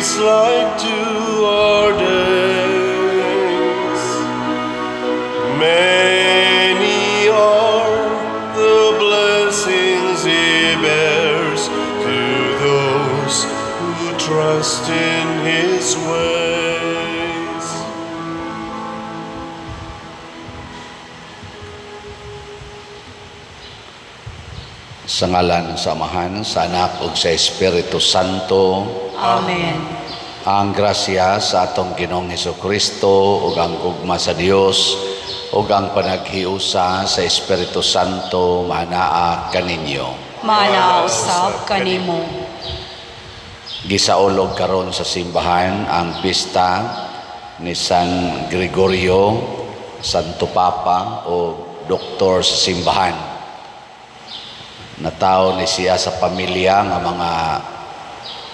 brings light to our days. Many are the blessings He bears to those who trust in His ways. Sa ngalan sa Amahan, sa Anak ug sa Espiritu Santo. Amen. Ang grasya sa atong Ginoong Hesukristo ug ang gugma sa Dios ug ang panaghiusa sa Espiritu Santo maanaa kaninyo. Maanaa usab kanimo. Gisaulog karon sa simbahan ang pista ni San Gregorio, Santo Papa o Doktor sa simbahan. Natawo ni siya sa pamilya nga mga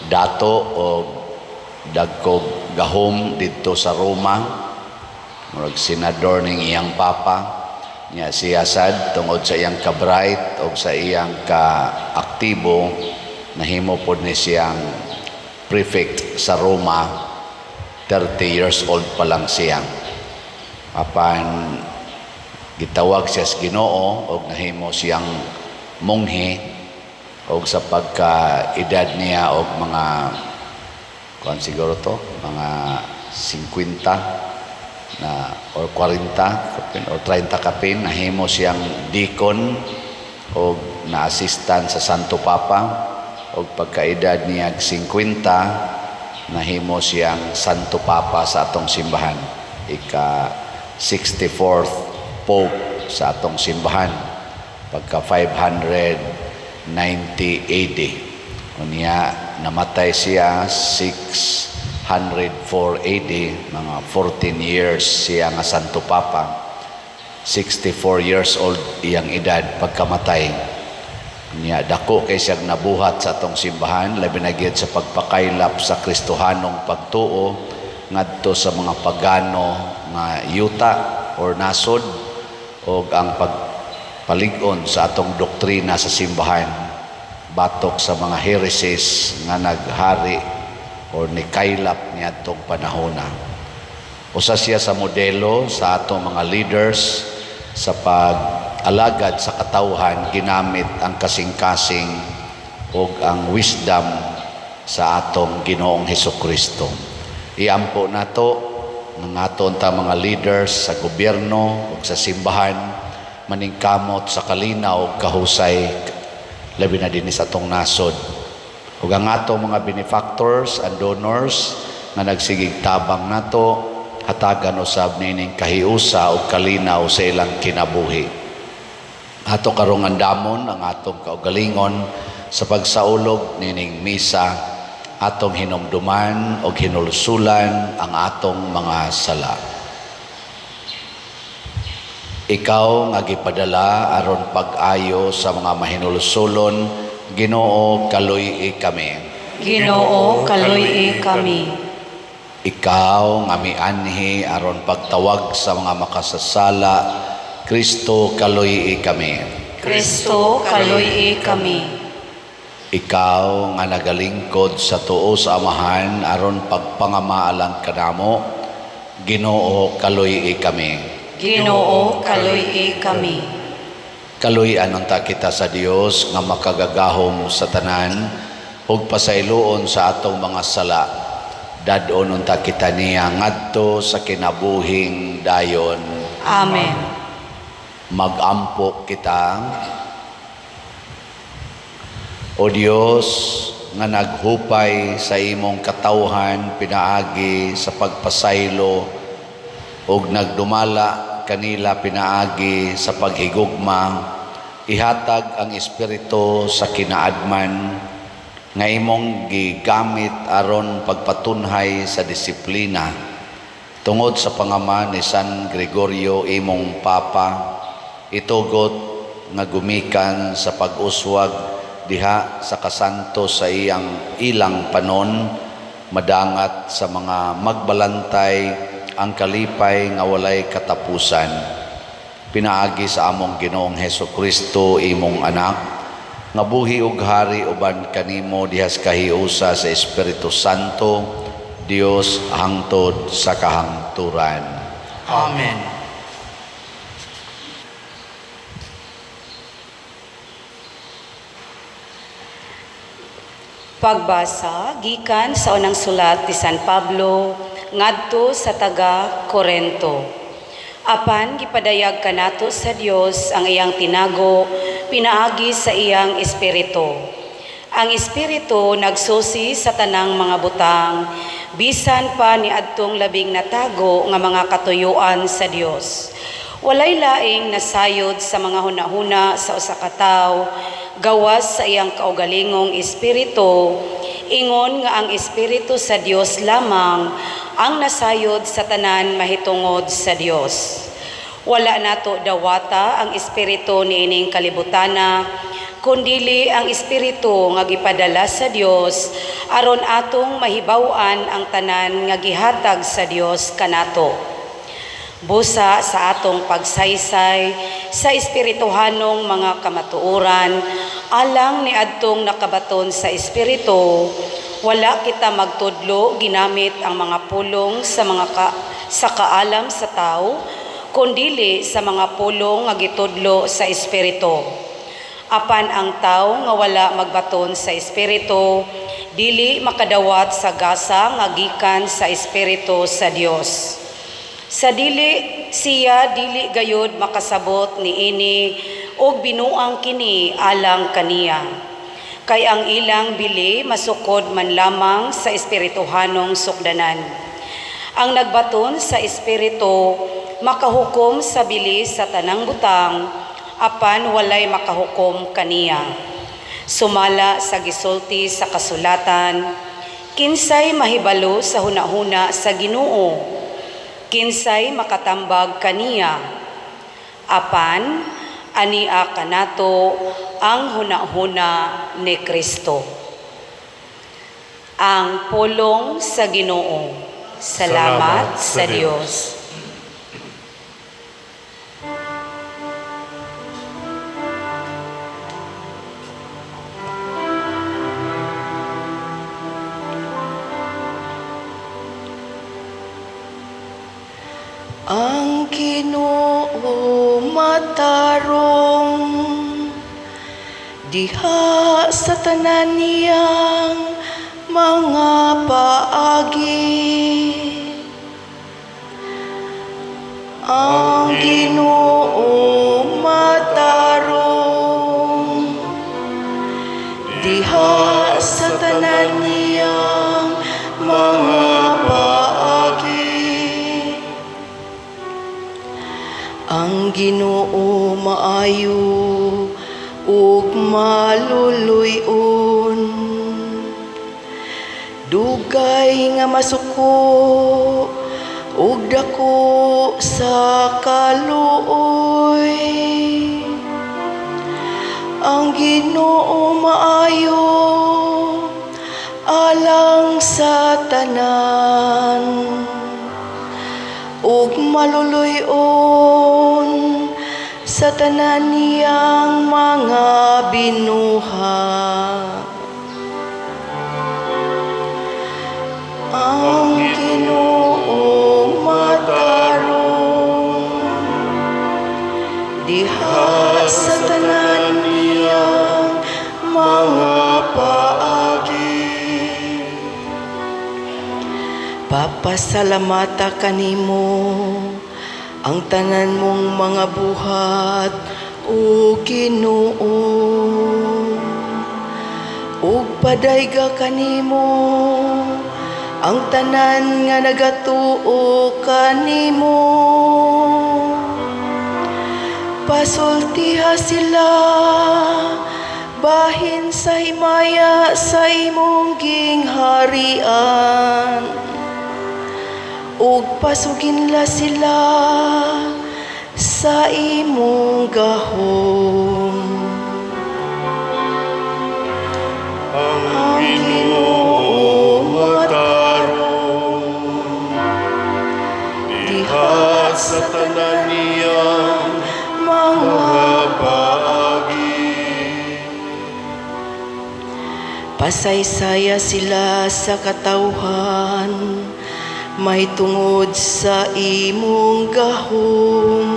dato o dagkog gahom didto sa Roma. Murag senador ning iyang papa. Nya siya sad, tungod sa iyang ka-bright o sa iyang ka-aktibo, nahimo pod ni siyang prefect sa Roma. 30 years old pa lang siya. Apan gitawag siya sa Ginoo og nahimo siyang monghe, og sa pagka-edad niya og mga kuan siguro to, mga 50 na or 40 kapin or 30 kapin, nahimo siyang deacon og na-assistant sa Santo Papa, og pagkaedad niya 50, nahimo siyang Santo Papa sa atong simbahan, ika 64th Pope sa atong simbahan pagka 590 AD. Unya namatay siya 604 AD, mga 14 years siya nga Santo Papa. 64 years old iyang edad pagkamatay. Niya dako kay siyang nabuhat sa atong simbahan, labi na gyud sa pagpakaylap sa Kristohanong pagtuo ngadto sa mga pagano nga yuta or nasod, og ang pagpalig-on sa atong doktrina sa simbahan batok sa mga heresies nga naghari or nikaylap niadtong panahona. Usa siya sa modelo sa atong mga leaders sa pag-alagad sa katawhan, ginamit ang kasing-kasing ug ang wisdom sa atong Ginoong Hesukristo. Iampo nato ng aton ta mga leaders sa gobyerno ug sa simbahan maningkamot sa kalinaw ug kahusay, labi na dinhi sa atong nasod. Ug ang atong mga benefactors and donors nga nagsigig tabang nato, hatagan usab niining kahiusa ug kalinaw sa ilang kinabuhi. Ato karong andamon ang atong kaugalingon sa pagsaulog nining misa, atong hinumduman og hinulsulan ang atong mga sala. Ikaw nga gipadala aron pag-ayo sa mga mahinulsulon, Ginoo, kaluy-i kami. Ginoo, kaluy-i kami. Ikaw nga mianhi aron pagtawag sa mga makasasala, Kristo, kaluy-i kami. Kristo, kaluy-i kami. Ikaw nga nagalingkod sa tuo sa Amahan aron pagpangamaalan kanamo, Ginoo, kaluy-i kami. Ginoo, kaluy-i kami. Kaluy-an unta kita sa Dios nga makagagahom sa tanan ug pasayloon sa atong mga sala. Dad-on unta kita niya ngadto sa kinabuhing dayon. Amen. Magampo kita. O Dios nga naghupay sa imong katawhan pinaagi sa pagpasaylo ug nagdumala kanila pinaagi sa paghigugma, ihatag ang espiritu sa kinaadman nga imong gigamit aron pagpatunhay sa disiplina tungod sa pangama ni San Gregorio, imong papa, itugot nga gumikan sa pag-uswag diha sa kasanto sa iyang ilang panon, madangat sa mga magbalantay ang kalipay nga walay katapusan pinaagi sa among Ginoong Heso Kristo, imong anak, nga buhi ug hari uban kanimo dihas kahiusa sa Espiritu Santo. Dios hangtod sa kahangturan. Amen. Pagbasa gikan sa unang sulat ni San Pablo ngadto sa taga Korento. Apan gipadayag kanato sa Dios ang iyang tinago pinaagi sa iyang espiritu. Ang espiritu nagsusi sa tanang mga butang bisan pa niadtong labing natago nga mga katuyuan sa Dios. Walay laing nasayod sa mga hunahuna sa usa ka tawo gawas sa iyang kaugalingong espiritu, ingon nga ang espiritu sa Dios lamang ang nasayod sa tanan mahitungod sa Dios. Wala nato dawata ang espiritu niining kalibutana, kundili ang espiritu nga gipadala sa Dios aron atong mahibaw-an ang tanan nga gihatag sa Dios kanato. Busa sa atong pagsaysay sa espirituhanong mga kamatuoran alang ni adtong nakabaton sa espiritu, wala kita magtudlo ginamit ang mga pulong sa mga sa kaalam sa tao, kundili sa mga pulong nga gitudlo sa espiritu. Apan ang tao nga wala magbaton sa espiritu, dili makadawat sa gasa nga gikan sa espiritu sa Dios. Sa dili siya dili gayud makasabot niini og binuang kini alang kaniya. Kay ang ilang bili masukod man lamang sa espirituhanong sukdanan. Ang nagbaton sa espiritu makahukom sa bili sa tanang butang, apan walay makahukom kaniya. Sumala sa gisulti sa kasulatan, kinsay mahibalo sa hunahuna sa Ginoo, kinsay makatambag kaniya. Apan ania kanato ang hunahuna ni Kristo. Ang pulong sa Ginoo. Salamat sa Dios. Ang Ginoo matarong diha sa tanan niyang mga paagi. Ang Ginoo matarong diha sa tanan niyang mga paagi. Ang Ginoo maayo ug maluluy-on. Dugay nga masuko ug dako sa kaluoy. Ang Ginoo maayo alang sa tanan ug maluluy-on sa tanan niyang mga binuhat. Ang Ginoo matarong diha sa tanan niyang mga paagi. Papasalamata kanimo ang tanan mong mga buhat, o Ginoo. Ug padayga kanimo ang tanan nga nagatuo kanimo. Pasultiha sila bahin sa himaya sa imong gingharian, ug pasuginla sila sa imong gahom. Ang Ginoo matarong diha sa tanan niyang mga mga paagi. Pasaysaya sila sa katawhan mahitungod sa imong gahom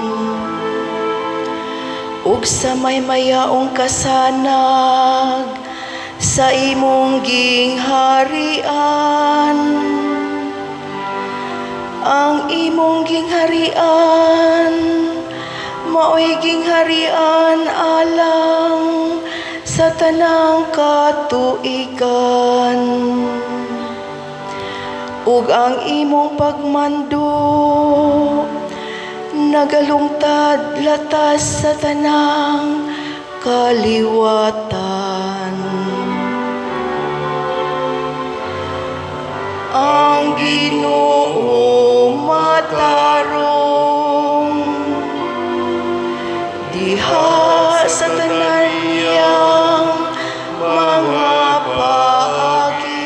ug sa maymayaong kasanag sa imong gingharian. Ang imong gingharian mao'y gingharian alang sa tanang katuigan ug ang imong pagmando nagalungtad latas sa tanang kaliwatan. Ang Ginoo matarong diha sa tanan niyang mga paagi.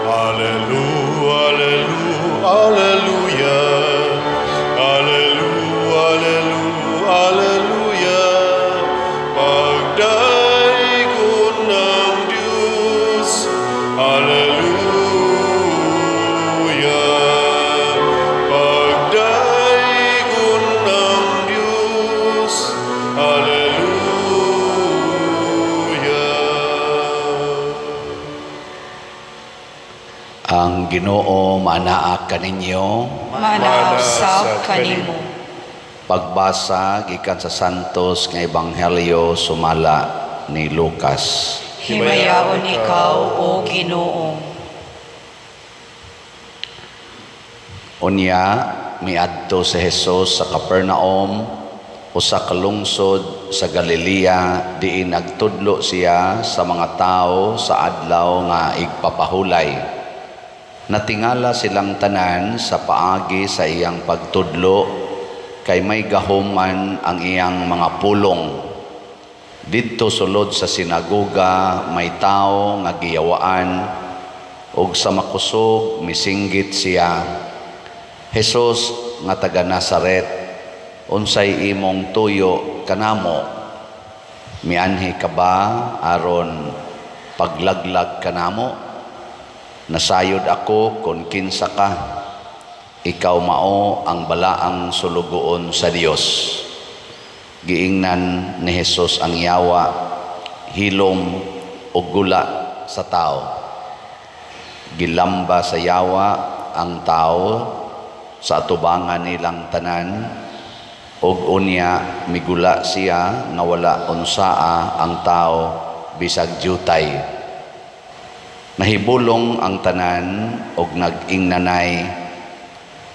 Alleluia, alleluia, alleluia. Alleluia, alleluia, alleluia. Pagdaygon ng Diyos. Alleluia. Pagdaygon ng Diyos. Alleluia. Ang Ginoo manaa kaninyo. Manaa usab kanimo. Pagbasa gikan sa Santos nga Ebanghelyo sumala ni Lucas. Himayaon ikaw, O Ginoo. Unya miadto si Jesus sa Capernaum, usa ka lungsod sa Galilea, diin nagtudlo siya sa mga tawo sa adlaw nga igpapahulay. Natingala silang tanan sa paagi sa iyang pagtudlo, kay may gahuman ang iyang mga pulong. Didto sulod sa sinagoga may tawo nga giyawaan, ug sa makusog misinggit siya, "Jesus nga taga Nazaret, unsay imong tuyo kanamo? Mianhi ka ba aron paglaglag kanamo? Nasayod ako kon kinsa ka. Ikaw mao ang balaang sulugoon sa Dios." Giingnan ni Jesus ang yawa, "Hilom og gula sa tao." Gilamba sa yawa ang tao sa atubangan nilang tanan, ug unya migula siya nga wala unsaa ang tao bisag jutay. Nahibulong ang tanan og nag-ingnanay,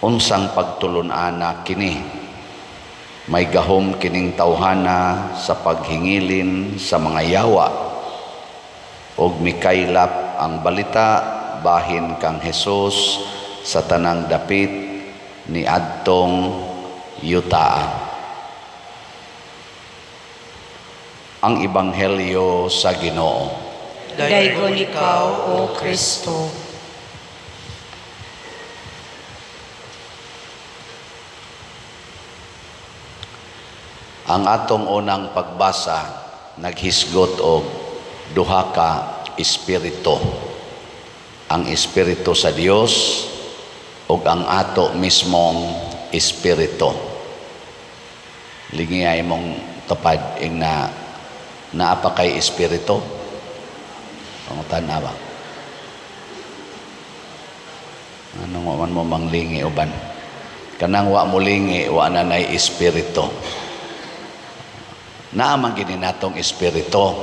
"Unsang pagtulon-ana kini? May gahom kining tawhana sa paghingilin sa mga yawa." Og mikaylap ang balita bahin kang Jesus sa tanang dapit ni adtong yutaa. Ang Ebanghelyo sa Ginoo. Daygon ikaw, O Kristo. Ang atong unang pagbasa naghisgot og duha ka espiritu. Ang espiritu sa Dios ug ang ato mismong espiritu. Lingi ay mong tapad ing na naa pa kay espiritu. Pangutan ba? Ano nga man mo manglingi uban? Kanang wa mo lingi, wa na nay espiritu. Naa man gini natong espiritu.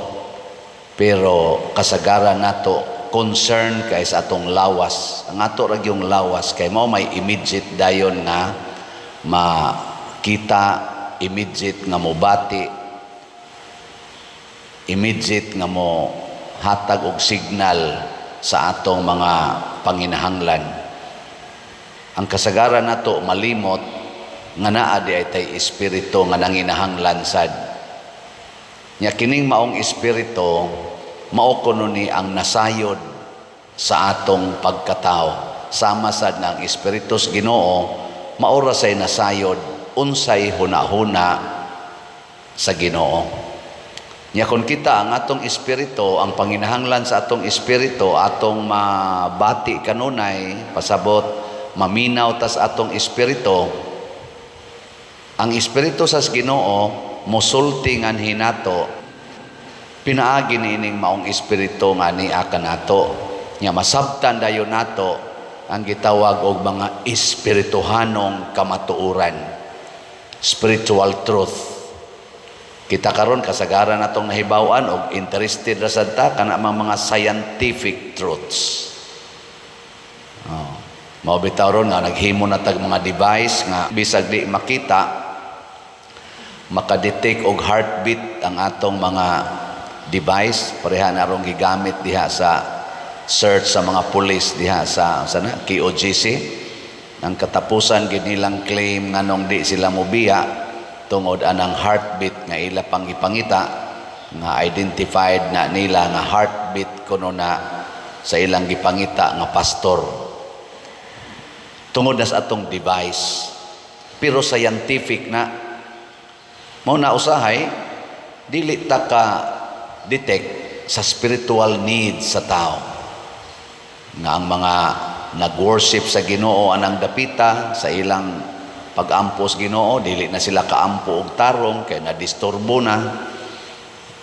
Pero kasagaran nato concern kay sa atong lawas. Ang ato ra gyung lawas kay mao may immediate dayon nga makita, immediate nga mobati, immediate nga mo hatag og signal sa atong mga panginahanglan. Ang kasagaran nato malimot nga naa di ay tay espiritu nga nanginahanglan sad. Nya kining maong espiritu, mao kuno ni ang nasayod sa atong pagkatao. Sama sad nga ang espiritu sa Ginoo mao ra say nasayod unsay hunahuna sa Ginoo. Nya kon kita, ang atong espiritu, ang panginahanglan sa atong espiritu, atong mabati kanunay, pasabot maminaw tas atong espiritu, ang espiritu sa Ginoo mosulti nganhi nato pinaagi niining maong espiritu nga nia kanato. Nya masabtan dayon nato ang gitawag og mga espirituhanong kamatuoran, spiritual truth. Kita karon, kasagaran natong nahibaw-an og interested ra sad ta kana mga scientific truths. Oh. Mao bitaw ron nga naghimo na tag mga device nga bisag di makita, makadetect og heartbeat ang atong mga device. Pareha na rong gigamit diha sa search sa mga pulis diha sa na KOJC. Ang katapusan gid nilang claim nganong di sila mobiya, tungod anang heartbeat nga ila pang ipangita, nga identified na nila nga heartbeat kuno na sa ilang gipangita nga pastor, tungod na sa atong device. Pero scientific na. Mao na usahay dili ta ka detect sa spiritual needs sa tao, nga ang mga nag-worship sa Ginoo anang dapita sa ilang pag-ampo sa Ginoo, dili na sila kaampo og tarong kay nadisturbo na.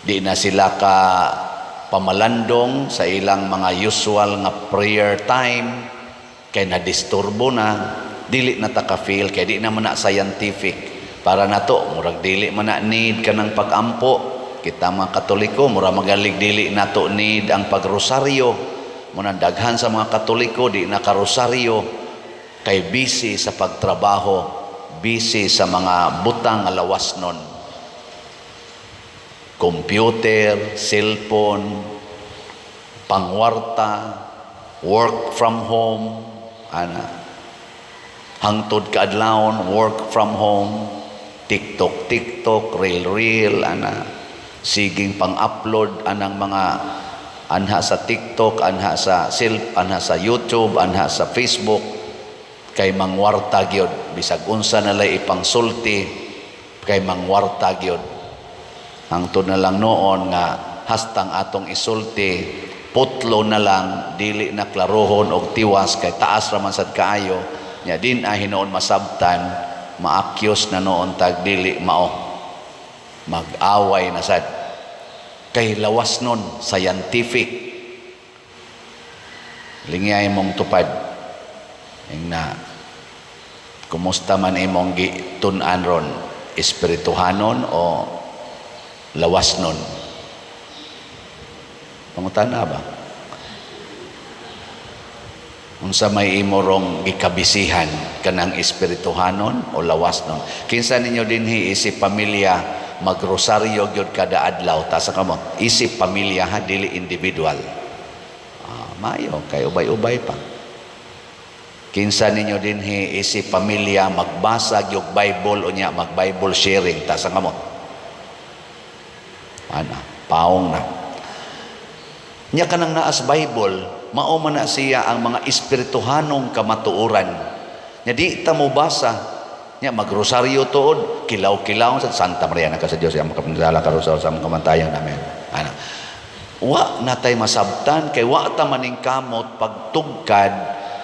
Di na sila ka pamalandong sa ilang mga usual nga prayer time kay nadisturbo na. Dili na ta ka-feel kay di naman na scientific. Para nato, murag dili man na need kanang pag-ampo. Kita mga Katoliko, mura magalig dili nato need ang pagrosaryo. Muna daghan sa mga Katoliko di na karosaryo kay busy sa pagtrabaho, busy sa mga butang nga lawas nun, computer, cellphone, pangwarta, work from home, ana. Hangtod kaadlawon work from home, TikTok, TikTok, reel, reel, ana. Siging pang-upload anang mga anha sa TikTok, anha sa self, anha sa YouTube, anha sa Facebook, kay mangwarta gyud. Bisag unsa na lay ipangsulti, kay mangwarta gyud. Hangtod na lang noon nga hastang atong isulti putlo na lang, dili na klarohon og tiwas kay taas ra man sad kaayo. Nya din ay hinuon masabtan, maakyos na noon tag dili mao, mag-away na sad kay lawas nun, scientific. Lingyay mong tupad ing na kumusta man imong gitun-an ron, espirituhanon o lawas nun? Pangutana ba? Unsa may imo rong gikabisihan, kanang espirituhanon o lawas nun? Kinsa ninyo dinhi isip pamilya magrosaryo gyud kada adlaw? Taas kamot. Isip pamilya ha, dili individual. Ah, mayo kay ubay-ubay pa. Kinsa ninyo dinhi isip pamilya magbasa gyud Bible unya mag Bible sharing? Taas ang kamot. Ana, paong na. Nya kanang naas Bible, mao man na siya ang mga espirituhanong kamatuoran. Nya di ta mo basa, nya magrosaryo tuod, kilaw-kilaw sa Santa Maria na ka sa Dios, ang makapanzala karon sa kamatayon namin. Ana. Wa natay masabtan kay wa ta maningkamot pagtugkad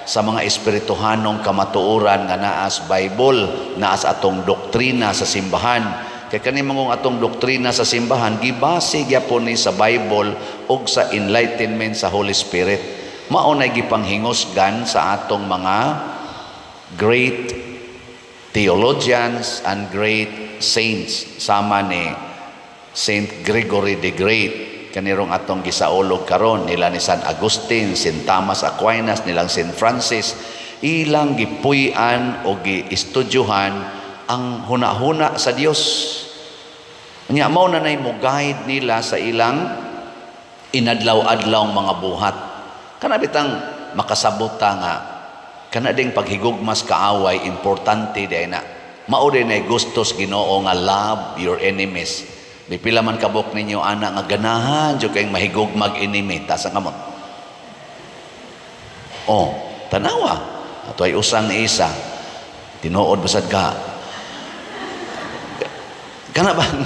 sa mga espirituhanong kamatuoran nga naas Bible, naas atong doktrina sa simbahan. Kay kani mangong atong doktrina sa simbahan, gibase gyapon ni sa Bible ug sa enlightenment sa Holy Spirit. Mao nay gipanghingusgan sa atong mga great theologians and great saints, sama ni Saint Gregory the Great kanirong atong gisaulog karon, nila ni San Agustin, Saint Thomas Aquinas, nilang Saint Francis. Ilang gipuy-an o giestudyohan ang hunahuna sa Dios. Nya mao na nay mo guide nila sa ilang inadlaw-adlaw mga buhat. Kana bitang makasabot ta nga kana ding paghigugmas kaaway, importante day na. Mao din ay gustos Ginoo nga love your enemies. Di pila man kabuk ninyo ana nga ganahan jud kayong mahigugmag enemy, taas ang kamot. Oh, tanawa. Ato ay usang isa. Tinuod basad ka. Kana bang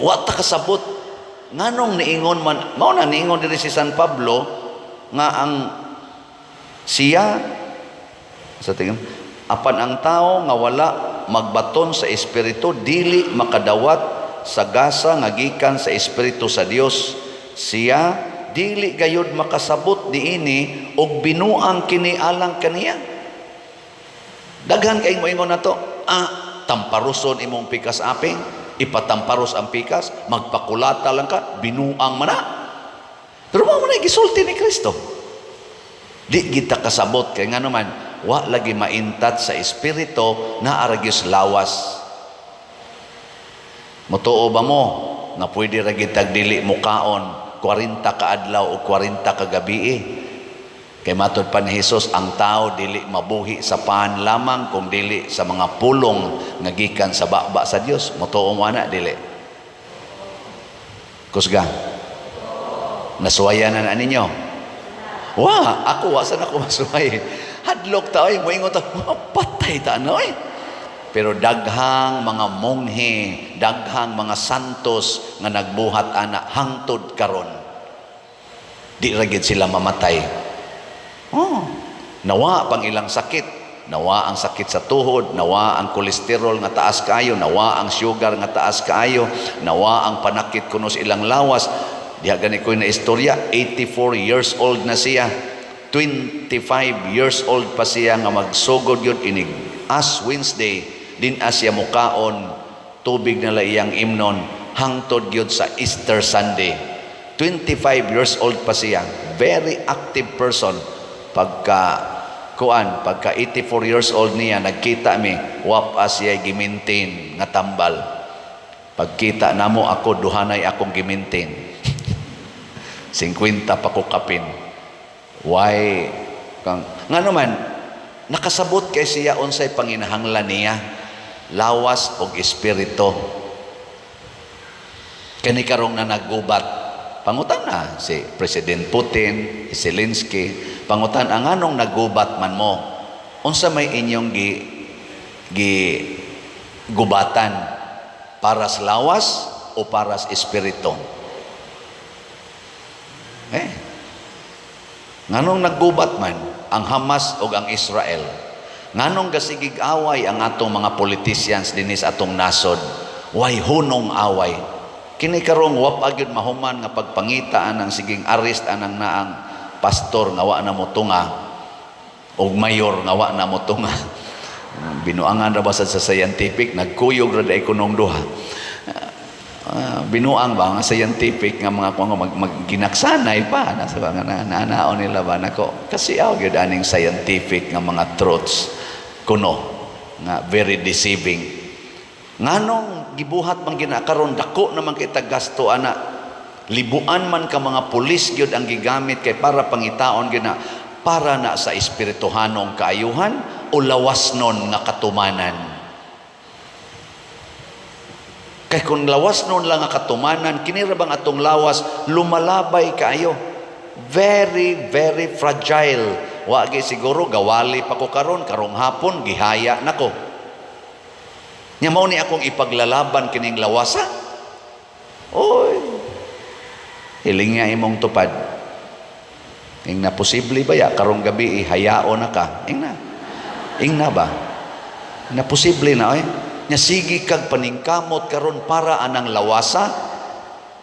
wa ta kasabot nganong niingon man mao na niingon diri si San Pablo nga ang siya sa tingin, apan ang tao nga wala magbaton sa espiritu dili makadawat sa gasa nga gikan sa Espiritu sa Dios. Siya dili gayud makasabot niini ug binuang kini alang kaniya. Daghan kay moingon nato, tamparuson imong pikas aping, ipatamparos ang pikas, magpakulata lang ka, binuang man na. Pero mao man ay gisulti ni Kristo. Di kita kasabot kay ngano man wa lagi maintat sa espiritu na aragis lawas. Motuo ba mo nga pwede ra gitag dili mukaon 40 ka adlaw o 40 ka gabi? Kay matod pa ni Jesus, ang tao dili mabuhi sa pan lamang kung dili sa mga pulong nga gikan sa baba sa Dios. Motuo mo ana, dili? Kusga. Nasuwayan na ninyo? Wa, ako wa sa nako masuway. Hadlok ta oy, moingon ta, "Patay ta ano oy." Pero daghang mga monghe, daghang mga santos nga nagbuhat ana hangtod karon. Di ra gid sila mamatay. Oh, nawa pang ilang sakit. Nawa ang sakit sa tuhod, nawa ang kolesterol nga taas kaayo, nawa ang sugar nga taas kaayo, nawa ang panakit kuno sa ilang lawas. Diha gani ko na istorya, 84 years old na siya. 25 years old pa siya nga magsugod yun inig Ash Wednesday din siya mukaon, tubig na la iyang imnon hangtod gyud sa Easter Sunday. 25 years old pa siya, very active person. Pagka kuan, pagka 84 years old niya, nagkita mi, wa pa siya gi-maintain nga tambal. Pagkita namo ako, duhanay akong gi-maintain. 50 pa ko kapin. Why kang ngano man nakasabot kay siya unsay panginahanglan niya, lawas og espiritu. Kani karong na naggubat, pangutan na si President Putin, Zelensky, pangutan ang anong nagubat man mo, unsa may inyong gi gi gubatan, para sa lawas o para sa espiritu? Eh, nganong naggubat man ang Hamas o ang Israel? Nganong gasigig away ang atong mga politicians dinhi sa atong nasod? Way hunong away. Kini karong wa pa gyud mahuman nga pagpangita anang siging arrest anang naang pastor nga wa na motunga og mayor nga wa na motunga. Binuangan ra ba sa scientific, nagkuyog ra dai kunong duha. Binuang ba nga scientific nga mga kuan mag, mag ginaksanay pa nasa ba nga na, naanaon nila ba nako kasi aw gyud aning scientific nga mga truths kuno nga very deceiving. Nganong gibuhat man ginakaron, dako naman kita gasto ana, libuan man ka mga pulis gyud ang gigamit kay para pangitaon gyud na para na sa espirituhanong kaayuhan o lawas nun nga katumanan. Kay kung lawas nun lang nga katumanan, kini ra bang atong lawas lumalabay kaayo. Very, very fragile. Wa gi siguro gawali pa ko karon, karong hapon gihaya nako. Nya mao ni akong ipaglalaban kining lawasa. Oy. Hiling nga imong tupad. Ing na posible ba ya karong gabi ihayao na ka? Ing na. Ing na ba? Na posible na oy. Nya sige kag paningkamot karon para anang lawasa,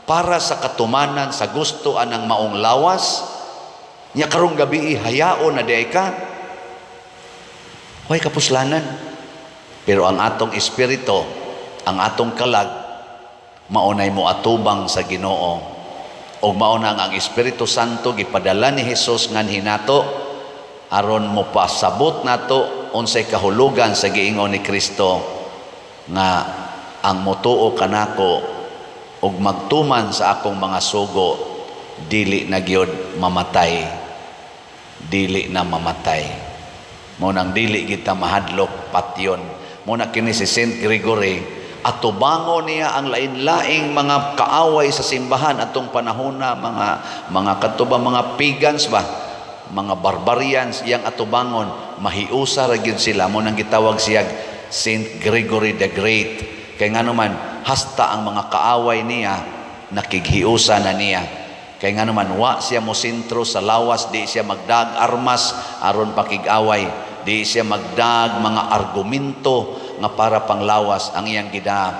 para sa katumanan sa gusto anang maong lawas. Nya karong gabi hayao na diay ka. Hoy, kapuslanan. Pero ang atong espiritu, ang atong kalag, maunay mo atubang sa Ginoo. Og mao na ang Espiritu Santo gipadala ni Hesus nganhi nato aron mo pasabot nato unsay kahulugan sa giingon ni Kristo nga ang motuo kanako ug magtuman sa akong mga sugo dili na gyud mamatay, dili na mamatay. Mao nang dili kita mahadlok patyon. Mao na kini si Saint Gregory. Atubango niya ang lain-laing mga kaaway sa simbahan atong panahona, mga kadto ba, mga pagans ba, mga barbarians, iyang atubangon, mahiusa ra gyud sila. Mao nang gitawag siya Saint Gregory the Great. Kay ngano man, hasta ang mga kaaway niya nakighiusa na niya. Kay ngano man, wa siya mo sentro sa lawas, di siya magdag armas aron pakig-away, di siya magdag mga argumento nga para panglawas. Ang iyang gida,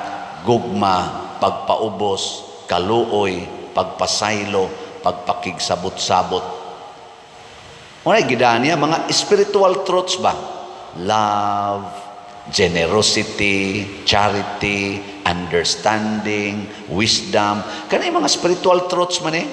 gugma, pagpaubos, kaluoy, pagpasaylo, pagpakigsabot-sabot. Mao gida niya mga spiritual truths ba? Love, generosity, charity, understanding, wisdom. Kanang mga spiritual truths man eh.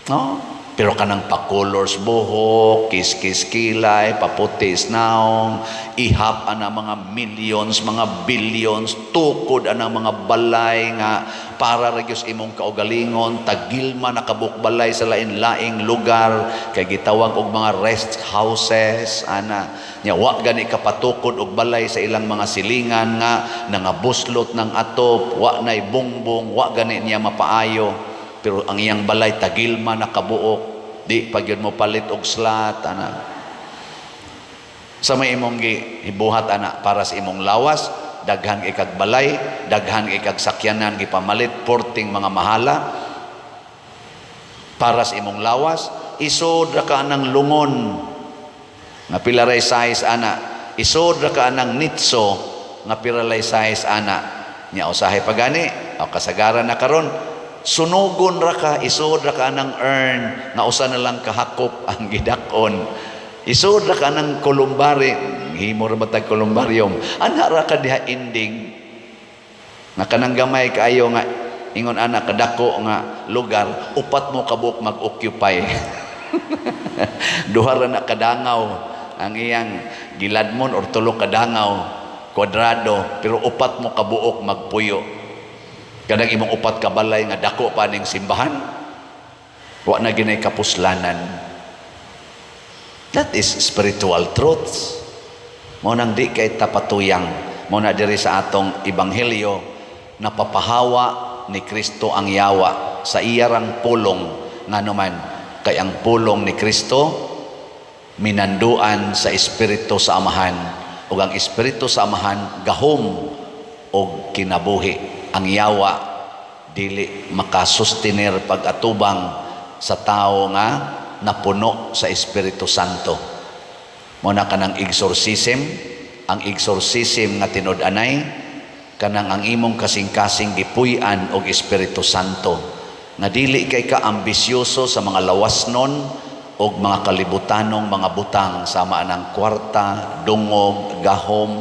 No? Pero kanang pa-colors buhok, kiss-kiss kilay, paputis naong, ihap ana mga millions, mga billions, tukod ana mga balay nga para ra gyud sa imong kaugalingon, tagilma nakabuok balay sa lain-laing lugar, kay gitawag og mga rest houses, ana. Nya wa gani kapatukod og balay sa ilang mga silingan nga nangabuslot ng atop, wa nay bongbong, wa gani niya mapaayo. Pero ang iyang balay tagilma nakabuok, di pa gyud mo palit og slat ana. Sa may imong gibuhat ana para sa imong lawas, daghan ikag balay, daghan ikag sakyanan gipamalit, porting mga mahala para sa imong lawas, isod ra ka ng lungon nga pila ray size ana, isod ra ka ng nitso nga pila ray size ana. Nya usahay pa gani, o kasagaran na karon, sunugon ra ka, isod ra ka ng urn nga usa na lang kahakop ang gidak-on. Isod ra ka ng columbary, himo ra ba tag columbarium. Ana ra ka diha ending. Nga kanang gamay kaayo nga ingon ana kadako nga lugar, upat mo kabuok mag-occupy. Duha ra na kadangaw ang iyang giladmon or tulo kadangaw kwadrado, pero upat mo kabuok magpuyo. Kanang imong upat ka balay nga dako pa ning simbahan, wa na ginay kapuslanan. That is spiritual truths. Mao nang di kay tapatuyang. Mao na diri sa atong ebanghelyo, napapahawa ni Kristo ang yawa sa iyarang pulong. Ngano man, kay ang pulong ni Kristo minanduan sa Espiritu sa Amahan, ug ang Espiritu sa Amahan gahom og kinabuhi. Ang yawa dili makasustenir pag-atubang sa tao nga napuno sa Espiritu Santo. Mao na kanang exorcism, ang exorcism nga tinud-anay kanang ang imong kasing-kasing gipuy-an og Espiritu Santo nga dili kay ka ambisyoso sa mga lawasnon og mga kalibutanong mga butang sama ng kwarta, dungog, gahom,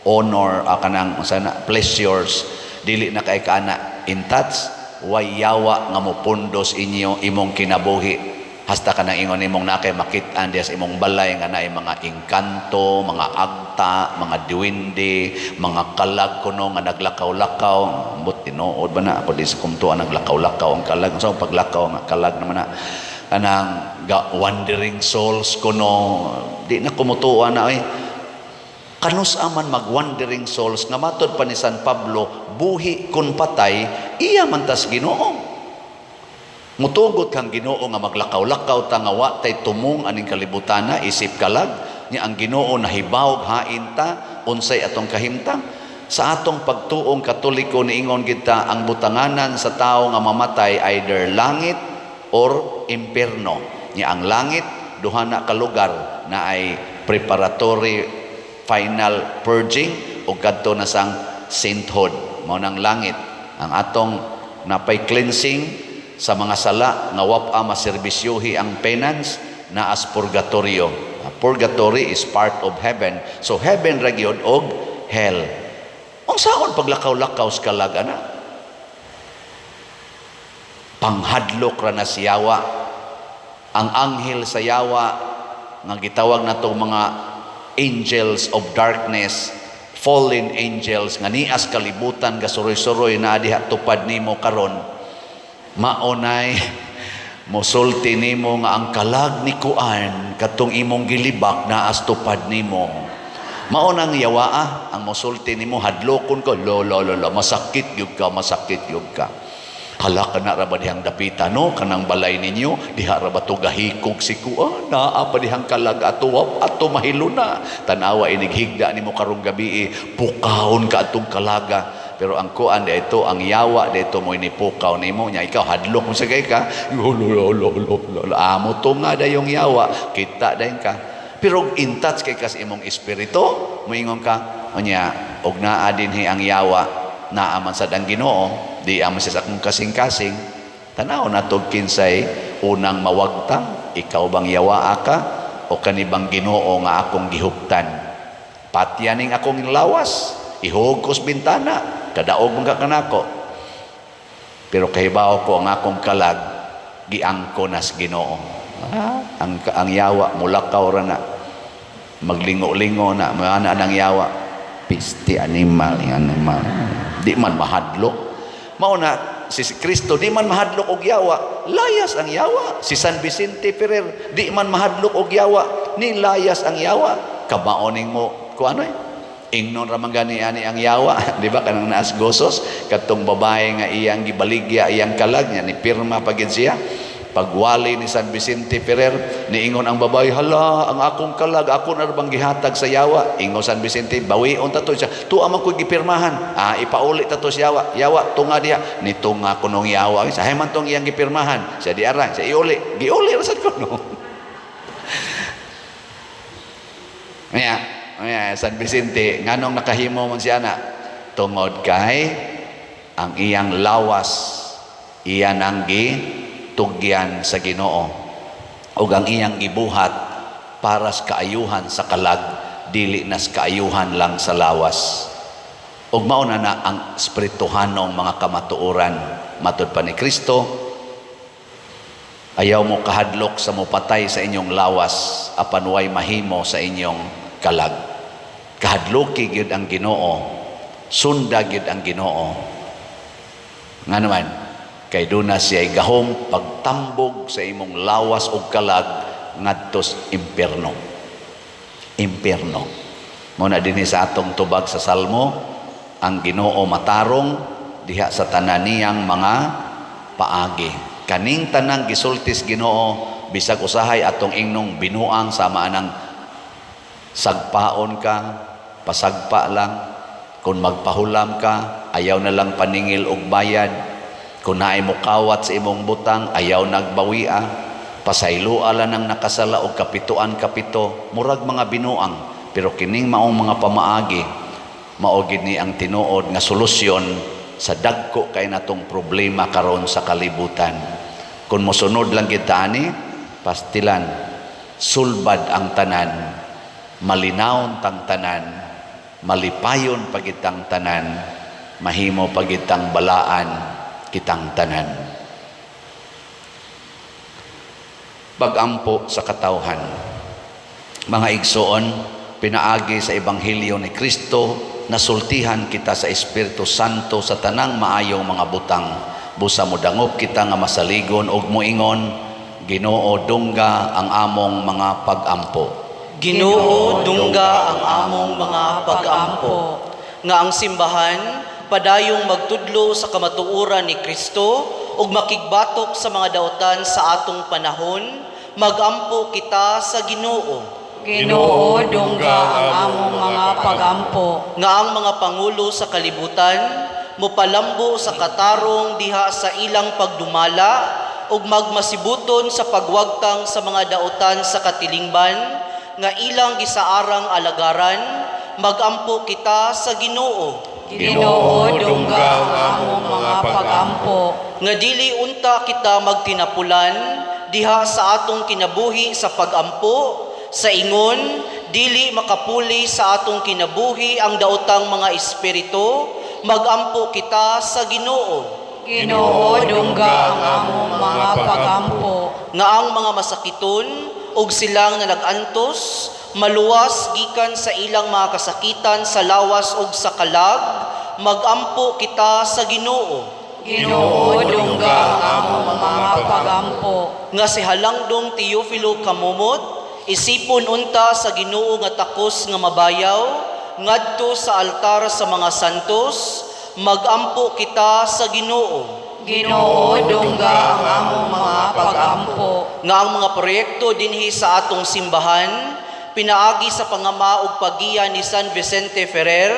honor, kanang unsa na, pleasures, dili na kay ka ana in touch, way yawa nga mopundos inyo imong kinabuhi. Hasta ka nang ingon imong na kay makit-an diya sa imong balay nga naay mga engkanto, mga agta, mga duwende, mga kalag kuno nga naglakaw-lakaw. Ambot tinuod ba na ako di sa kumtuan naglakaw-lakaw ang kalag. Sa paglakaw nga kalag naman na kanang wandering souls kuno, di na kumutuan na ay kanus aman mag wandering souls nga matod pa ni San Pablo, buhi kun patay iya man tas Ginoo. Mutugot kang Ginoo nga maglakaw-lakaw ta nga wa tay tumong aning kalibutana isip kalag nya ang Ginoo nahibawog hain ta, unsay atong kahimtang sa atong pagtuong Katoliko? Niingon kita, ang butanganan sa tao nga mamatay either langit or impierno. Nya ang langit duha na ka lugar na ay preparatory final purging o kadto na sang sainthood. Mao nang langit ang atong napay cleansing sa mga sala nga wapa maserbisyuhi ang penance na as purgatorio. Purgatory is part of heaven. So heaven ra gyud og hell. Unsaon paglakaw-lakaw sa kalag ana? Panghadlok ra na siyawa. Ang anghel sa yawa nga gitawag nato mga angels of darkness, fallen angels nga nias kalibutan gasuroy-suroy na diha tupad nimo karon, maunay mosulti nimo nga ang kalag ni kuan katong imong gilibak naas tupad nimo. Mao nang yawaa ang mosulti nimo, hadlokon ko, lo lo lo lo, masakit gyud ka, masakit gyud ka. Hala ka na ra ba dihang dapita, no, kanang balay ninyo diha ra ba to gahikog si kuan, naa pa dihang kalag ato, ato mahilo na tan-awa inig higda nimo karong gabi, pukawon ka atong kalaga. Pero ang kuan dito, ang yawa dito mo inipukaw nimo nya, ikaw hadlok mo sa kay ka, lo lo lo lo lo, amo to nga dayong yawa, kita dayon ka. Pero in touch kay kas imong espiritu, moingon ka unya og naa dinhi ang yawa, naa man sad ang Ginoo, di aman sa akong kasing-kasing. Tanaw na to kinsay unang mawagtang, ikaw bang yawa ka o kanibang Ginoo nga akong gihuptan? Patyaning akong lawas, ihog ko sa bintana, kadaog man ka kanako. Pero kahibaw ko ang akong kalag giangko nas Ginoo. Ang yawa mulakaw ra na, maglingo-lingo na, maana nang yawa, pisti animal, animal, di man mahadlok. Mao na si Kristo di man mahadlok og yawa, layas ang yawa. Si San Vicente Ferrer di man mahadlok og yawa, ni layas ang yawa. Kabaoning mo ko ano eh, ingnon ra man gani ani ang yawa, di ba, kanang naas gosos kadtong babae nga iyang gibaligya iyang kalag niya, ni pirma pa gid siya. Pagwali ni San Vicente Ferrer, niingon ang babae, "Hala, ang akong kalag, ako na bang gihatag sa yawa?" Ingon San Vicente, "Bawion ta to siya." "Tuwa man ko'y gipirmahan." "Ah, ipauli ta to sa yawa. Yawa, tunga diha." Nitunga ko nung yawa. Sa man tong iyang gipirmahan. Siya di ara, siya iuli. Giuli ra sad ko no. Nya, nya San Vicente, nganong nakahimo man siya na? Tungod kay ang iyang lawas, iyan ang gitugyan sa Ginoo ug ang iyang gibuhat para sa kaayuhan sa kalag, dili nas kaayuhan lang sa lawas. Ug mao na na ang espirituhanong mga kamatuoran matud pa ni Kristo. Ayaw mo kahadlok sa mopatay sa inyong lawas apan way mahimo sa inyong kalag. Kahadloki gyud ang Ginoo, sunda gyud ang Ginoo. Ngano man kay duna siya gahom pagtambog sa imong lawas ug kalag ngadtos impierno. Impierno. Mao na dinhi sa atong tubag sa Salmo, ang Ginoo matarong diha sa tanan niyang mga paagi. Kaning tanang gisultis Ginoo, bisag usahay atong ingnong binuang sama anang sagpaon ka, pasagpa lang. Kung magpahulam ka, ayaw na lang paningil og bayad. Kung naay mukawat sa imong butang, ayaw nagbawia. Pasayloa lang ang nakasala og kapituan kapito, murag mga binuang. Pero kining maong mga pamaagi, mao gid ni ang tinuod nga solusyon sa dagko kay natong problema karon sa kalibutan. Kung mosunod lang gid ta ani, pastilan, sulbad ang tanan, malinawon tang tanan, malipayon pagitang tanan, mahimo pagitang balaan kitang tanan. Pag-ampo sa katawhan. Mga igsoon, pinaagi sa Ebanghelyo ni Kristo, nasultihan kita sa Espiritu Santo sa tanang maayong mga butang. Busa modangop kita nga masaligon og moingon, "Ginoo, dungga ang among mga pag-ampo." Ginoo, dungga ang among mga pag-ampo. Nga ang simbahan padayong magtudlo sa kamatuoran ni Kristo ug makigbatok sa mga dautan sa atong panahon, magampo kita sa Ginoo. Ginoo, dungga ang among mga pag-ampo. Nga ang mga pangulo sa kalibutan mopalambo sa katarong diha sa ilang pagdumala ug magmasibuton sa pagwagtang sa mga dautan sa katilingban nga ilang gisaarang alagaran, magampo kita sa Ginoo. Ginoo, dungga ang among mga pag-ampo. Nga dili unta kita magtinapulan diha sa atong kinabuhi sa pagampo, sa ingon dili makapuli sa atong kinabuhi ang daotang mga espiritu, magampo kita sa Ginoo. Ginoo, dungga ang among mga pag-ampo. Nga ang mga masakiton ug silang nalagantos maluwas gikan sa ilang mga kasakitan sa lawas ug sa kalag, magampo kita sa Ginoo. Ginoo, dungga ang among mga pag-ampo. Nga si Halangdong Teofilo Camomot Isipon unta sa Ginoo nga takos nga mabayaw ngadto sa altar sa mga santos, magampo kita sa Ginoo. Ginoo, dungga ang among mga pagampo. Nga ang mga proyekto dinhi sa atong simbahan pinaagi sa pangama ug paggiya ni San Vicente Ferrer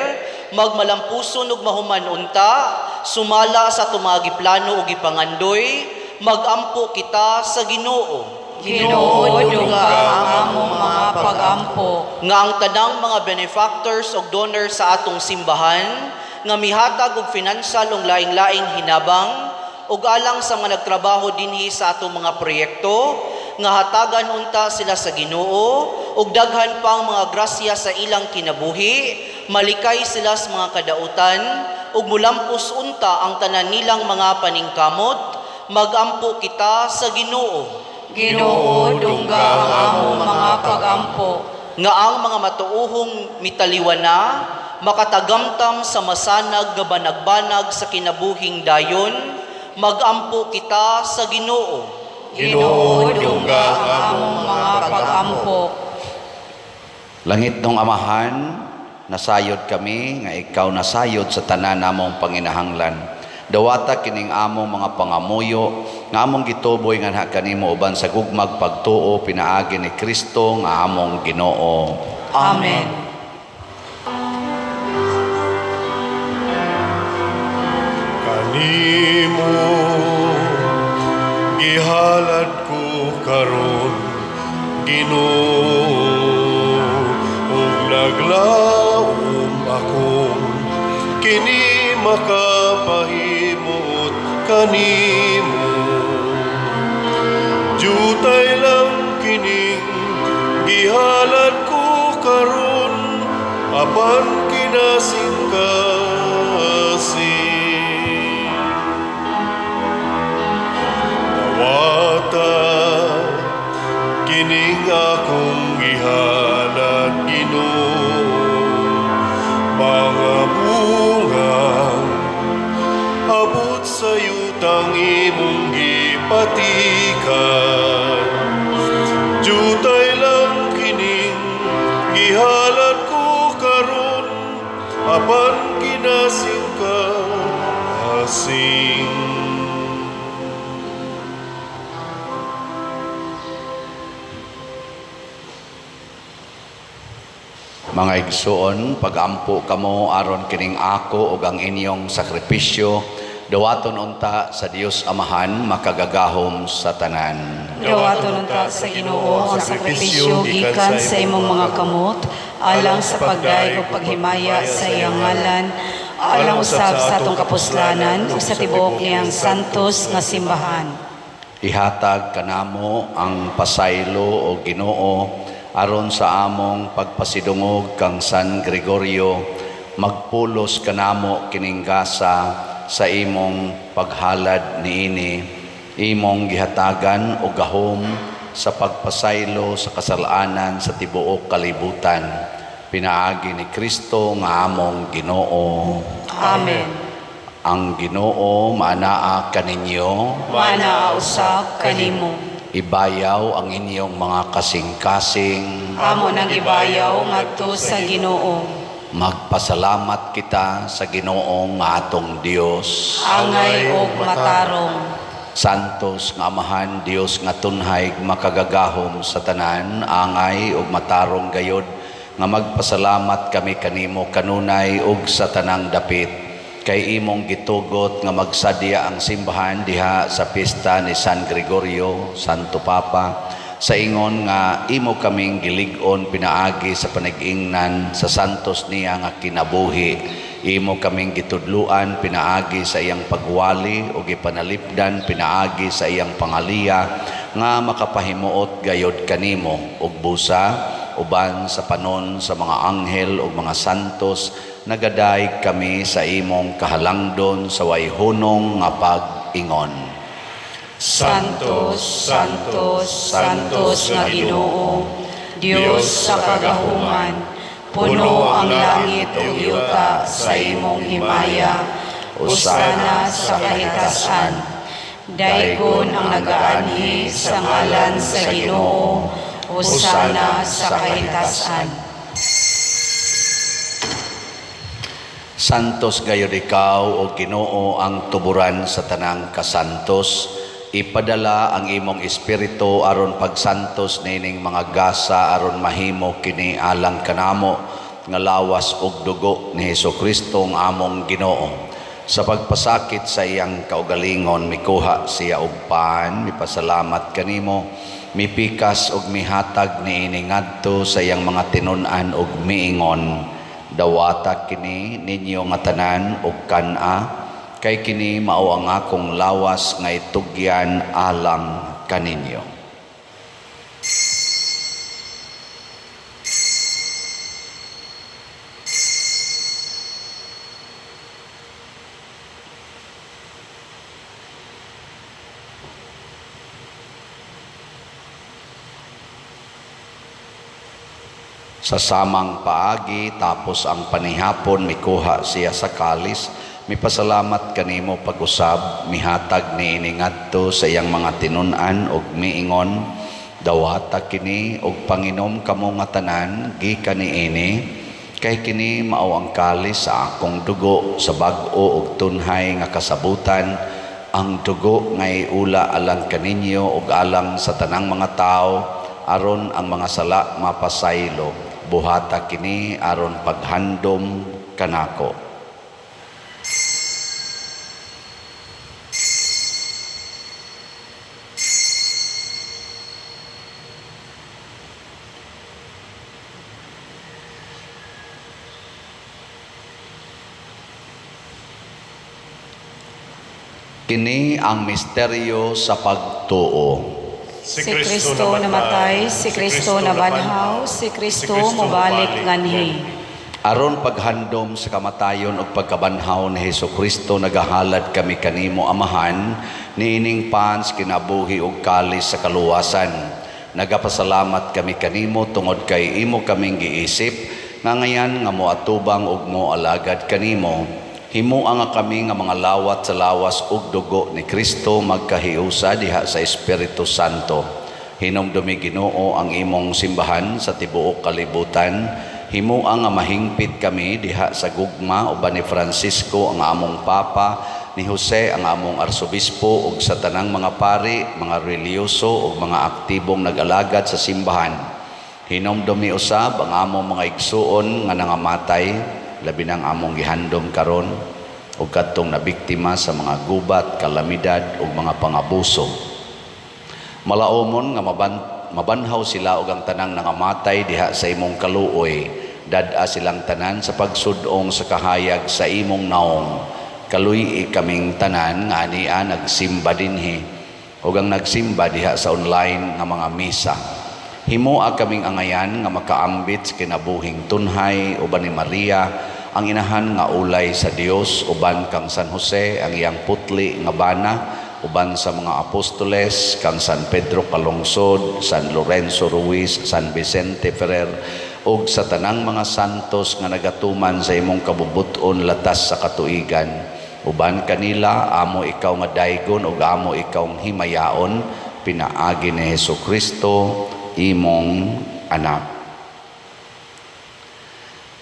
magmalampuson ug mahuman unta sumala sa atong mga giplano ug gipangandoy, magampo kita sa Ginoo. Ginoo, dungga ang among mga pagampo. Nga ang tanang mga benefactors ug donors sa atong simbahan nga mihatag og financial ug laing-laing hinabang ug alang sa mga nagtrabaho dinhi sa atong mga proyekto, nga hatagan unta sila sa Ginoo ug daghan pang mga grasya sa ilang kinabuhi, malikay sila sa mga kadautan ug mulampos unta ang tanan nilang mga paningkamot, magampo kita sa Ginoo. Ginoo, dungga ang among mga pagampo. Nga ang mga matuohong mitaliwana makatagamtam sa masanag nga banagbanag sa kinabuhing dayon, magampo kita sa Ginoo. Ginoo, dungga ang among mga pagampo. Langit nung Amahan, nasayod kami nga ikaw nasayod sa tanan namong panginahanglan. Dawata kining among mga pangamuyo nga among gituboy nganha kanimo uban sa gugmag pagtuo pinaagi ni Kristo nga among Ginoo. Amen. Kanimo gihalad ko karon, Ginoo, ug naglaom akong kini makapahimuot kanimo. Jutay lang kining gihalad ko karon, apan kinasingkasing. Dawata kining akong gihalad, Ginoo, mga bunga abot sa yutang imong gipatikan. Jutay lang kining gihalad ko karon, apan kinasingkasing. Mga igsuon, pagampo kamo aron kining ako ug ang inyong sakripisyo dawaton unta sa Dios Amahan makagagahom sa tanan. Dawaton unta sa Ginoo ang sakripisyo gikan sa imong mga kamot alang sa pagdayeg ug paghimaya sa iyang ngalan, alang usab sa atong kapuslanan ug sa tibuok niyang santos nga simbahan. Ihatag kanamo ang pasaylo o Ginoo aron sa among pagpasidungog kang San Gregorio magpulos kanamo kining gasa sa imong paghalad niini, imong gihatagan og gahom sa pagpasaylo sa kasalanan sa tibuok kalibutan pinaagi ni Kristo nga among Ginoo. Amen. Ang Ginoo maanaa kaninyo. Maanaa usab kanimo. Ibayaw ang inyong mga kasing-kasing. Amo nang ibayaw ngadto sa Ginoo. Magpasalamat kita sa Ginoong nga atong Dios. Angay og matarong. Santos nga Amahan, Dios nga tunhay makagagahom sa tanan, angay ug matarong gayod nga magpasalamat kami kanimo kanunay ug sa tanang dapit, kay imong gitugot nga magsadya ang simbahan diha sa pista ni San Gregorio, Santo Papa, sa ingon nga imo kaming gilig-on pinaagi sa panag-ingnan sa santos niya nga kinabuhi. Imo kaming gitudluan pinaagi sa iyang pagwali o gipanalipdan pinaagi sa iyang pangaliya nga makapahimuot gayod kanimo ug busa uban sa panon sa mga anghel ug mga santos nagadayeg kami sa imong kahalangdon sa way hunong nga pag-ingon. Santos, Santos, Santos nga Ginoo, Dios sa kagahuman, puno ang langit ug yuta sa imong himaya. Hosana sa kahitasan. Daygon ang nagaanhi sa ngalan sa Ginoo. Hosana sa kahitasan. Santos gayud ikaw o Ginoo, ang tuburan sa tanang kasantos. Ipadala ang imong espiritu aron pagsantos nining mga gasa aron mahimo kini alang kanamo nga lawas ug dugo ni Hesukristo ang among Ginoo. Sa pagpasakit sa iyang kaugalingon, mikuha siya og pan, mipasalamat kanimo, mipikas ug mihatag niini ngadto sa iyang mga tinun-an ug miingon: "Dawata kini ninyo nga tanan ug kan-a, kay kini mao ang akong lawas nga itugyan alang kaninyo." Sa samang paagi, tapos ang panihapon, mikuha siya sa kalis, mipasalamat kanimo pag-usab, mihatag niini ngadto sa iyang mga tinun-an ug miingon: "Dawata kini ug panginom kamo nga tanan gikan niini, kay kini mao ang kalis sa akong dugo sa bag-o ug tunhay nga kasabutan, ang dugo nga iula alang kaninyo ug alang sa tanang mga tawo aron ang mga sala mapasaylo. Buhata kini aron paghandom kanako." Kini ang misteryo sa pagtuo. Si Kristo namatay, si Kristo nabanhaw, si Kristo mobalik nganhi. Aron paghandom sa kamatayon ug pagkabanhaw ni Hesukristo, nagahalad kami kanimo, Amahan, niining pans kinabuhi ug kalis sa kaluwasan. Nagapasalamat kami kanimo tungod kay imo kaming giisip nga ngayan nga moatubang ug moalagad kanimo. Himoa nga kami nga mga lawat sa lawas ug dugo ni Kristo magkahiusa diha sa Espiritu Santo. Hinumdumi, Ginoo, ang imong simbahan sa tibuok kalibutan. Himoa nga mahingpit kami diha sa gugma uban ni Francisco ang among Papa, ni Jose ang among Arsobispo ug sa tanang mga pari, mga relihiyoso ug mga aktibong nag-alagad sa simbahan. Hinumdumi usab ang among mga igsuon nga nangamatay, labi nang among gihandom karon ug kadtong nabiktima sa mga gubat, kalamidad ug mga pangabuso. Malaomon nga mabanhaw sila ug ang tanang nangamatay diha sa imong kaluoy. Dad-a silang tanan sa pagsud-ong sa kahayag sa imong naong. Kaluy-i kaming tanan nga ania nagsimba dinhi ug ang nagsimba diha sa online nga mga misa. Himoa kaming angayan nga makaambit sa kinabuhing tunhay uban ni Maria ang inahan nga ulay sa Dios, uban kang San Jose ang iyang putli nga bana, uban sa mga apostoles kang San Pedro Calungsod, San Lorenzo Ruiz, San Vicente Ferrer ug sa tanang mga santos nga nagatuman sa imong kabubut-on latas sa katuigan. Uban kanila amo ikaw nga daygon ug amo ikaw himayaon pinaagi ni Hesukristo imong anak.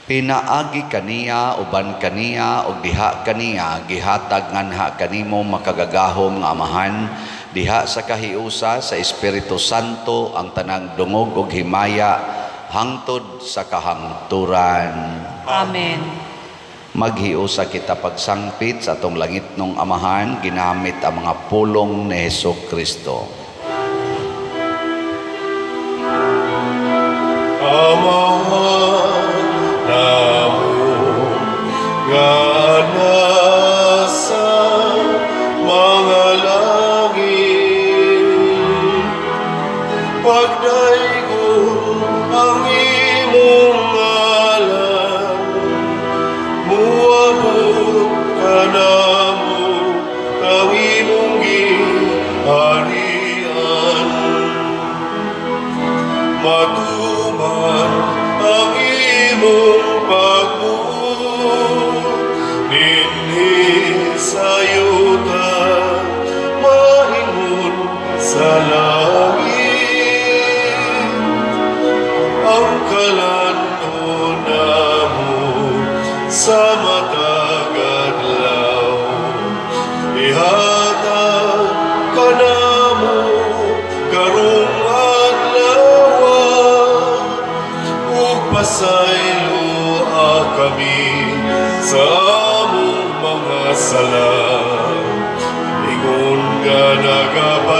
Pinaagi kaniya, uban kaniya ug diha kaniya, gihatag nganha kanimo, makagagahom nga Amahan, diha sa kahiusa sa Espiritu Santo, ang tanang dungog ug himaya hangtod sa kahangturan. Amen. Maghiusa kita pagsangpit sa atong langitnong Amahan ginamit ang mga pulong ni Hesukristo. Amahan namo nga nasa mga langit, pagdaygon ang imong ngalan, muabot kanamo ang imong giharian, matuman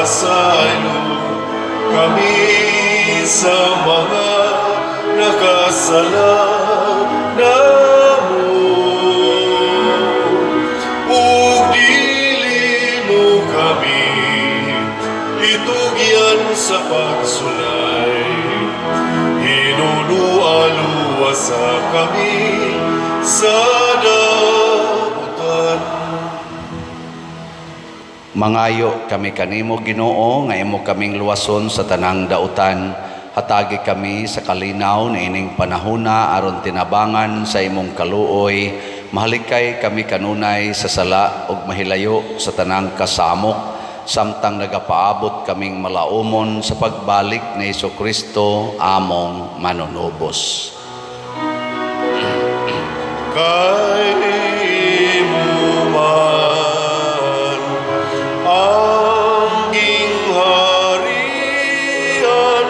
Ipasaylo kami sa mga nakasala namo, ug dili mo kami itugyan sa pagsulay. Hinunua, luwasa kami sa dautan. Mangayo kami kanimo, Ginoo, nga imo kaming luwason sa tanang dautan. Hatagi kami sa kalinaw niining panahona aron tinabangan sa imong kaluoy, mahalikay kami kanunay sa sala ug mahilayo sa tanang kasamok samtang nagapaabot kaming malaumon sa pagbalik ni Kristo among manunubos. Kay imo man ang gingharian,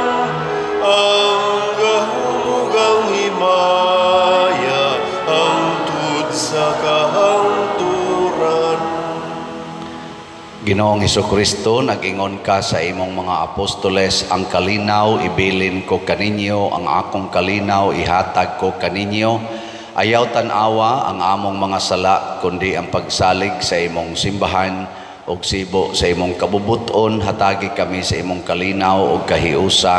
ang gahom ug ang himaya, hangtod sa kahangturan. Ginoong Kristo, nag-ingon ka sa imong mga apostoles, "Ang kalinaw ibilin ko kaninyo, ang akong kalinaw ihatag ko kaninyo." Ayaw tan-awa ang among mga sala, kundi ang pagsalig sa imong simbahan, ug sibo sa imong kabubuton, hatagi kami sa imong kalinaw ug kahiusa,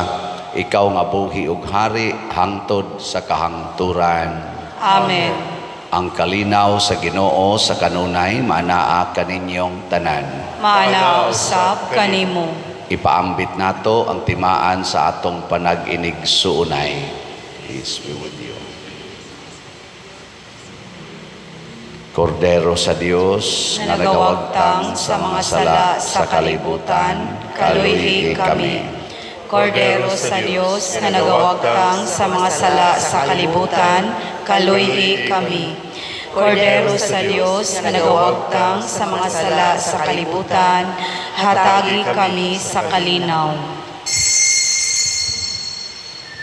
ikaw nga buhi ug hari hangtod sa kahangturan. Amen. Ang kalinaw sa Ginoo sa kanunay maanaa kaninyong tanan. Maanaa usab kanimo. Ipaambit nato ang timaan sa atong panag-inigsuonay. Peace be with you. Kordero sa Dios na nagawagtang sa mga sala sa kalibutan, kaluy-i kami. Kordero sa Dios nga nagawagtang sa mga sala sa kalibutan, kaluy-i kami. Kordero sa Dios nga nagawagtang sa mga sala sa kalibutan, hatagi kami sa kalinaw.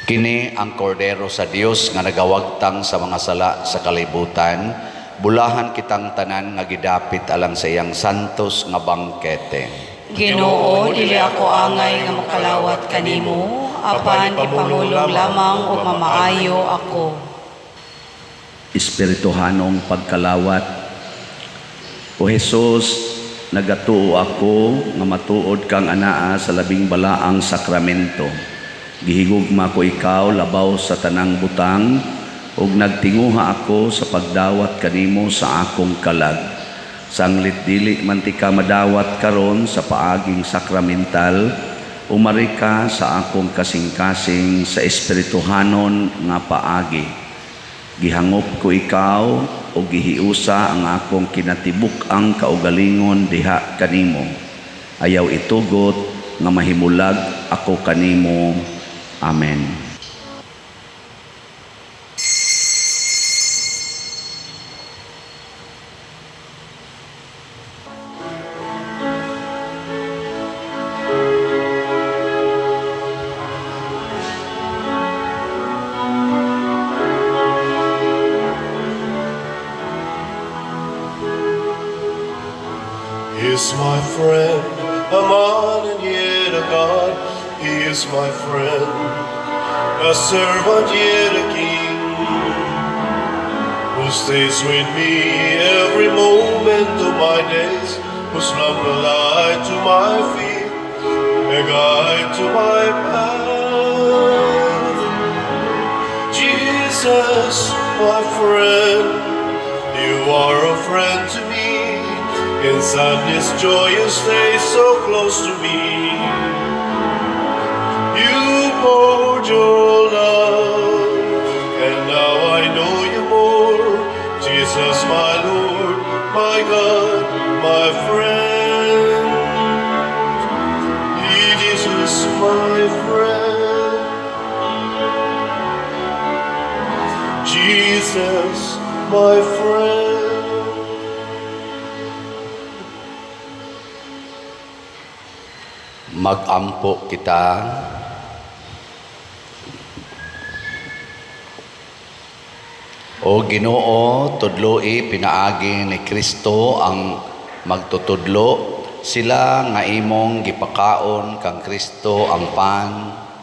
Kini ang Kordero sa Dios nga nagawagtang sa mga sala sa kalibutan. Bulahan kitang tanan nga gidapit alang sa iyang santos nga bangkete. Ginoo, dili ako angay nga makalawat kanimo, apan ipamulong lamang ug mamaayo ako. Espirituhanong pagkalawat. O Jesus, nagatuo ako nga matuod kang anaa sa labing balaang sakramento. Gihigugma ko ikaw labaw sa tanang butang ug nagtinguha ako sa pagdawat kanimo sa akong kalag. Sanglit dili man tika madawat karon sa paaging sakramental, umari ka sa akong kasing-kasing sa espirituhanon nga paagi. Gihangop ko ikaw o gihiusa ang akong kinatibuk-ang kaugalingon diha kanimo. Ayaw itugot nga mahimulag ako kanimo. Amen. He is my friend, a man and yet a God. He is my friend, a servant yet a king, who stays with me every moment of my days, whose love a light to my feet, a guide to my path. Jesus, my friend, you are a friend to me. In sadness, joy, you stay so close to me. You poured your love, and now I know you more. Jesus, my Lord, my God, my friend. Jesus, my friend. Jesus, my friend. Magampo kita. O Ginoo, tudloi pinaagi ni Kristo ang magtutudlo. Sila nga imong gipakaon kang Kristo ang pan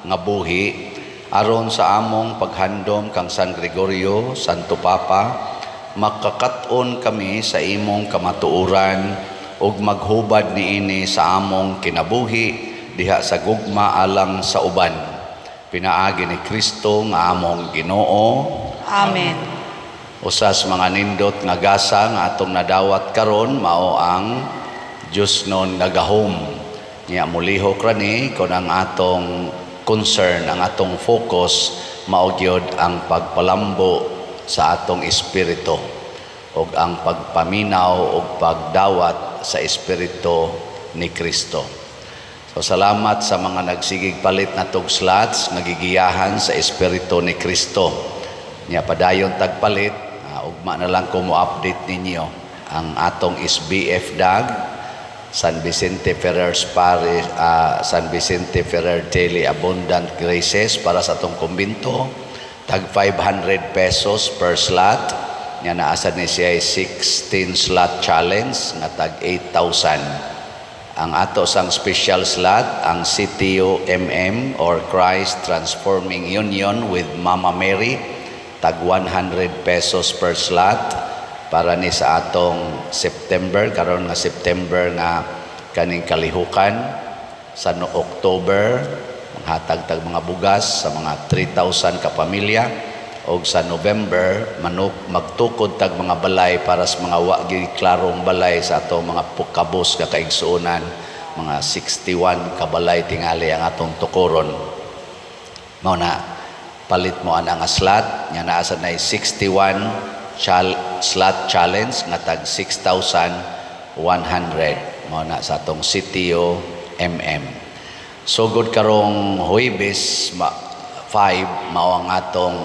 nga buhi, aron sa among paghandom kang San Gregorio, Santo Papa, makakat-on kami sa imong kamatuoran ug maghubad niini sa among kinabuhi diha sa gugma alang sa uban. Pinaagi ni Kristo nga among Ginoo. Amen. Usas mga nindot nga gasa nga atong nadawat karon mao ang Diyosnon nga gahom. Nya mulihok ra ni kon ang atong concern, ang atong focus mao gyud ang pagpalambo sa atong espiritu ug ang pagpaminaw ug pagdawat sa espiritu ni Kristo. So salamat sa mga nagsigig palit na tog slots nga gigiyahan sa espiritu ni Kristo. Nya padayon tagpalit, ugma na lang ko mo update ninyo ang atong SBF dag San Vicente Ferrer's Parish, San Vicente Ferrer Daily Abundant Graces para sa atong kumbinto, tag 500 pesos per slot. Nya naa sad ni siya 16 slot challenge nga tag 8,000. Ang ato sang special slot, ang CTU MM or Christ Transforming Union with Mama Mary, tag 100 pesos per slot para ni sa atong September, karon nga September nga kaning kalihukan sa no October, manghatag tag mga bugas sa mga 3,000 ka pamilya, og sa November manuk magtukod tag mga balay para sa mga wa gyud klarong balay sa atong mga kabus ka kaigsuonan. Mga 61 ka balay tingali ang atong tukoron. Mao na palit mo ana nga slot. Nya naa sad nay 61 slot challenge nga tag 6,100. Mao na sa atong CTO MM. Sugod karong Huwebes 5, mao ang atong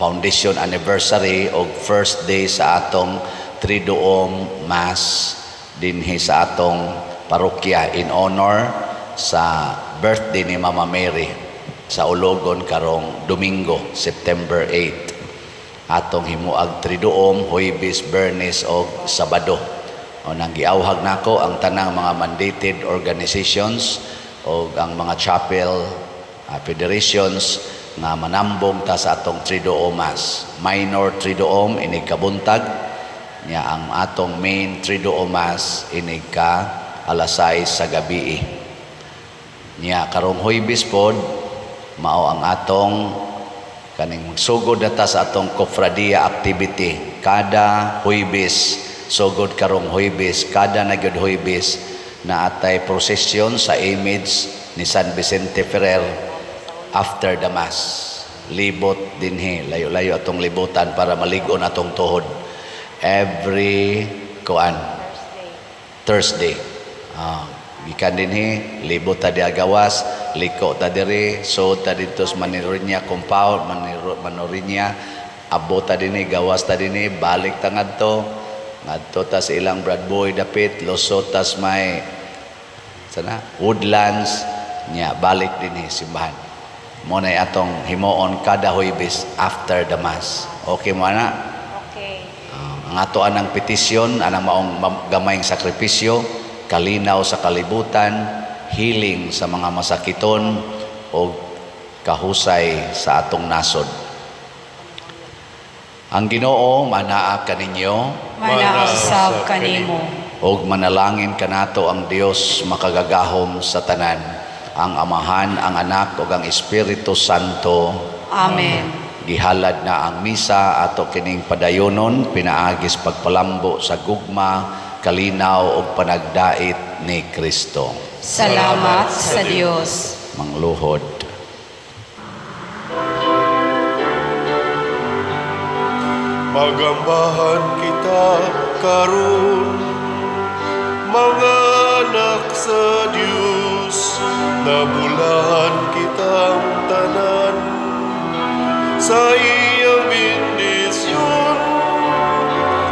foundation anniversary og first day sa atong Triduum Mass dinhi sa atong parokya in honor sa birthday ni Mama Mary sa Ologon karong Domingo, September 8. Atong himuag Triduum, Huwebes, Biyernes og Sabado. O nang giawhag nako ang tanang mga mandated organizations o ang mga chapel federations nga manambong ta sa atong Triduum Mass. Minor Triduum inig kabuntag, nya ang atong main Triduum Mass inig ka alas 6 sa gabi. Nya karong Huwebes pod mao ang atong kaning magsugod na ta sa atong kofradia activity kada Huwebes. Sugod karong Huwebes, kada na gyud Huwebes na atay prosesyon sa image ni San Vicente Ferrer after the mass. Libot dinhi, layo-layo atong libutan para malig-on atong tuhod every kuan Thursday. Gikan dinhi, libot ta di gawas, liko ta diri, sud ta didto sa Manorinia compound, Manorinia, abot ta dinhi, gawas ta dinhi, balik ta ngadto, ngadto ta sa ilang Brad Boy dapit, lusot ta sa may sana Woodlands, nya balik dinhi simbahan. Mo na atong himuon kada Huwebes after the mass. Okay mo ana? Okay. Ang ato anang petisyon, anang maong gamayng sakripisyo, kalinaw sa kalibutan, healing sa mga masakiton, o kahusay sa atong nasod. Ang Ginoo manaa kaninyo. Manaa usab kanimo. Og manalangin kanato ang Dios makagagahom sa tanan, ang Amahan, ang Anak ug ang Espiritu Santo. Amen. Gihalad na ang misa, ato kining padayonon pinaagis pagpalambo sa gugma, kalinaw ug panagdait ni Kristo. Salamat sa Dios. Mangluhod. Magambahan kita karon, mga anak sa Dios, nabulahan kitang tanan sa iyang bendisyon.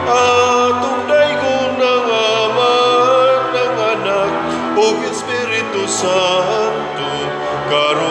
Atong daygon ang Ama, ang Anak ug Espiritu Santo karon.